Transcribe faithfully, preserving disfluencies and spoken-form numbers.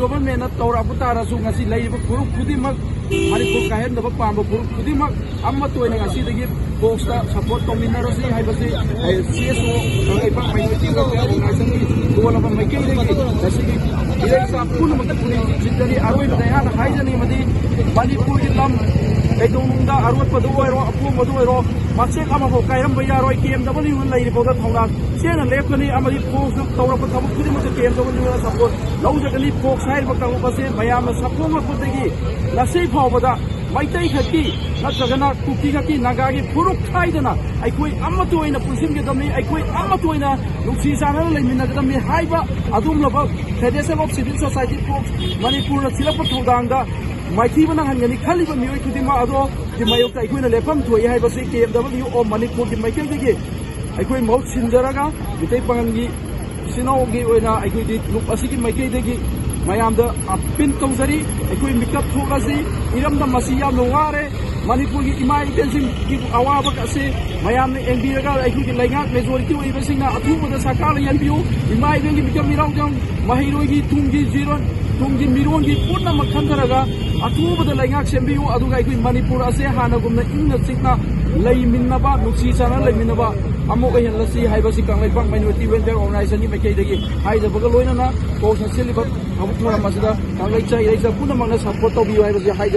ꯒꯣꯚꯔꯟꯃꯦꯟꯅ ꯇꯧꯔꯛꯄ ꯇꯥꯔꯁꯨ, ꯉꯁꯤ ꯂꯩꯔꯤꯕ ꯐꯨꯔꯨꯞ ꯈꯨꯗꯤꯡꯃꯛ, ꯃꯅꯤꯄꯨꯔ ꯀꯥꯏꯍꯟꯗꯕ ꯄꯥꯝꯕ ꯐꯨꯔꯨꯞ ꯈꯨꯗꯤꯡꯃꯛ ꯑꯃꯠꯇ ꯑꯣꯏꯅ ꯉꯁꯤꯗꯒꯤ ꯐꯣꯛꯁꯇ ꯁꯄꯣꯔꯠ ꯇꯧꯃꯤꯟꯅꯔꯁꯤ ꯍꯥꯏꯕꯁꯤ ꯑꯩ ꯁꯤ ꯑꯦꯁ ꯑꯣ ꯀꯪꯂꯩꯄꯥꯛ ꯃꯥꯏꯅꯣꯔꯤꯇꯤ ꯋꯦꯜꯐꯤꯌꯔ ꯑꯣꯔꯒꯅꯥꯏꯖꯦꯁꯟꯒꯤ ꯇꯣꯉꯥꯟꯕ ꯃꯥꯏꯀꯩꯗꯒꯤ ꯉꯁꯤꯒꯤ ꯏꯔꯩꯆꯥ ꯄꯨꯝꯅꯃꯛꯀꯤ ꯄꯨꯛꯅꯤꯡ ꯆꯤꯡꯁꯤꯟꯖꯔꯤ꯫ ꯑꯔꯣꯏꯕꯗ ꯑꯩꯍꯥꯛꯅ ꯍꯥꯏꯖꯅꯤꯡꯕꯗꯤ, ꯃꯅꯤꯄꯨꯔꯒꯤ ꯂꯝ ꯀꯩꯗꯧꯅꯨꯡꯗ ꯑꯔꯣꯠꯄꯗ ꯑꯣꯏꯔꯣ, ꯑꯄꯣꯝꯕꯗ ꯑꯣꯏꯔꯣ, ꯃꯆꯦꯠ ꯑꯃꯐꯥꯎ ꯀꯥꯏꯔꯝꯕ ꯌꯥꯔꯣꯏ꯫ ꯀꯦ ꯑꯦꯝ ꯗꯕꯜꯌꯨꯅ ꯂꯩꯔꯤꯐꯥꯎꯗ ꯊꯧꯅꯥ ꯆꯦꯟꯅ ꯂꯦꯞꯀꯅꯤ ꯑꯃꯗꯤ ꯐꯣꯛꯁꯅ ꯇꯧꯔꯛꯄ ꯊꯕꯛ ꯈꯨꯗꯤꯡꯃꯛꯇ ꯀꯦ ꯑꯦꯝ ꯗꯕꯜꯌꯨꯅ ꯁꯄꯣꯔꯠ ꯂꯧꯖꯒꯅꯤ꯫ ꯐꯣꯛꯁ ꯍꯥꯏꯔꯤꯕ ꯀꯥꯡꯂꯨꯞ ꯑꯁꯦ ꯃꯌꯥꯝꯅ ꯁꯛꯈꯣꯡ ꯍꯥꯞꯄꯗꯒꯤ ꯉꯁꯤ ꯐꯥꯎꯕꯗ ꯃꯩꯇꯩ ꯈꯛꯀꯤ ꯅꯠꯇ꯭ꯔꯒꯅ ꯀꯨꯀꯤ ꯈꯛꯀꯤ, ꯅꯥꯒꯥꯒꯤ ꯐꯨꯔꯨꯞ ꯈꯥꯏꯗꯅ ꯑꯩꯈꯣꯏ ꯑꯃꯠꯇ ꯑꯣꯏꯅ ꯄꯨꯟꯁꯤꯟꯒꯗꯕꯅꯤ, ꯑꯩꯈꯣꯏ ꯑꯃꯠꯇ ꯑꯣꯏꯅ ꯅꯨꯡꯁꯤ ꯆꯥꯟꯅꯅ ꯂꯩꯃꯤꯟꯅꯒꯗꯕꯅꯤ ꯍꯥꯏꯕ ꯑꯗꯨꯒꯨꯝꯂꯕ Federation of Civil Society Force ꯃꯅꯤꯄꯨꯔꯅ ꯊꯤꯜꯂꯛꯄ ꯊꯧꯗꯥꯡꯗ ꯃꯥꯏꯊꯤꯕ ꯅꯪꯍꯟꯒꯅꯤ ꯈꯜꯂꯤꯕ ꯃꯤꯑꯣꯏ ꯈꯨꯗꯤꯡꯃꯛ ꯑꯗꯣꯒꯤ ꯃꯥꯌꯣꯛꯇ ꯑꯩꯈꯣꯏꯅ ꯂꯦꯞꯐꯝ ꯊꯣꯛꯏ ꯍꯥꯏꯕꯁꯤ ꯀꯦ ꯑꯦꯝ ꯗꯕꯜꯌꯨ ꯑꯣ ꯃꯅꯤꯄꯨꯔꯒꯤ ꯃꯥꯏꯀꯩꯗꯒꯤ ꯑꯩꯈꯣꯏ ꯃꯍꯨꯠ ꯁꯤꯟꯖꯔꯒ ꯃꯤꯇꯩ ꯄꯥꯉꯜꯒꯤ ꯏꯆꯤꯟ ꯏꯅꯥꯎꯒꯤ ꯑꯣꯏꯅ ꯑꯩꯈꯣꯏꯒꯤ ꯂꯨꯞ ꯑꯁꯤꯒꯤ ꯃꯥꯏꯀꯩꯗꯒꯤ ꯃꯌꯥꯝꯗ ꯑꯄꯤꯜ ꯇꯧꯖꯔꯤ꯫ ꯑꯩꯈꯣꯏ ꯃꯤꯀꯞ ꯊꯣꯛꯂꯁꯤ꯫ ꯏꯔꯝꯗꯝ ꯑꯁꯤ ꯌꯥꯝꯅ ꯋꯥꯔꯦ꯫ ꯃꯅꯤꯄꯨꯔꯒꯤ ꯏꯃꯥ ꯏꯕꯦꯟꯁꯤꯡꯒꯤ ꯑꯋꯥꯕ ꯑꯁꯤ ꯃꯌꯥꯝꯅ ꯌꯦꯡꯕꯤꯔꯒ ꯑꯩꯈꯣꯏꯒꯤ ꯂꯩꯉꯥꯛ ꯃꯦꯖꯣꯔꯤꯇꯤ ꯑꯣꯏꯔꯤꯕꯁꯤꯡꯅ ꯑꯊꯨꯕꯗ ꯁꯔꯀꯥꯔ ꯌꯥꯟꯕꯤꯌꯨ꯫ ꯏꯃꯥ ꯏꯕꯦꯟꯒꯤ ꯃꯤꯀꯞ ꯃꯤꯔꯥꯎꯗ ꯃꯍꯩꯔꯣꯏꯒꯤ ꯇꯨꯡꯒꯤ ꯖꯤꯔꯣꯟ ꯇꯨꯡꯒꯤ ꯃꯤꯔꯣꯟꯒꯤ ꯄꯨꯝꯅꯃꯛ ꯈꯟꯊꯔꯒ ꯑꯊꯨꯕꯗ ꯂꯩꯉꯥꯛ ꯁꯦꯝꯕꯤꯌꯨ꯫ ꯑꯗꯨꯒ ꯑꯩꯈꯣꯏ ꯃꯅꯤꯄꯨꯔ ꯑꯁꯦ ꯍꯥꯟꯅꯒꯨꯝꯅ ꯏꯪꯅ ꯆꯤꯛꯅ ꯂꯩꯃꯤꯟꯅꯕ, ꯅꯨꯡꯁꯤ ꯆꯥꯟꯅꯅ ꯂꯩꯃꯤꯟꯅꯕ ꯑꯃ ꯑꯣꯏꯍꯜꯂꯁꯤ ꯍꯥꯏꯕꯁꯤ ꯀꯪꯂꯩꯄꯥꯛ ꯃꯥꯏꯅꯣꯔꯤꯇꯤ ꯋꯦꯜꯐꯤꯌꯥꯔ ꯑꯣꯔꯒꯅꯥꯏꯖꯦꯁꯟꯒꯤ ꯃꯥꯏꯀꯩꯗꯒꯤ ꯍꯥꯏꯖꯕꯒ ꯂꯣꯏꯅꯅ ꯐꯣꯛꯁꯅ ꯁꯤꯜꯂꯤꯕ ꯊꯕꯛ ꯊꯧꯔꯝ ꯑꯁꯤꯗ ꯀꯪꯂꯩꯆꯥ ꯏꯔꯩꯆꯥ ꯄꯨꯝꯅꯃꯛꯅ ꯁꯄꯣꯔꯠ ꯇꯧꯕꯤꯌꯨ ꯍꯥꯏꯕꯁꯤ ꯍꯥꯏꯖ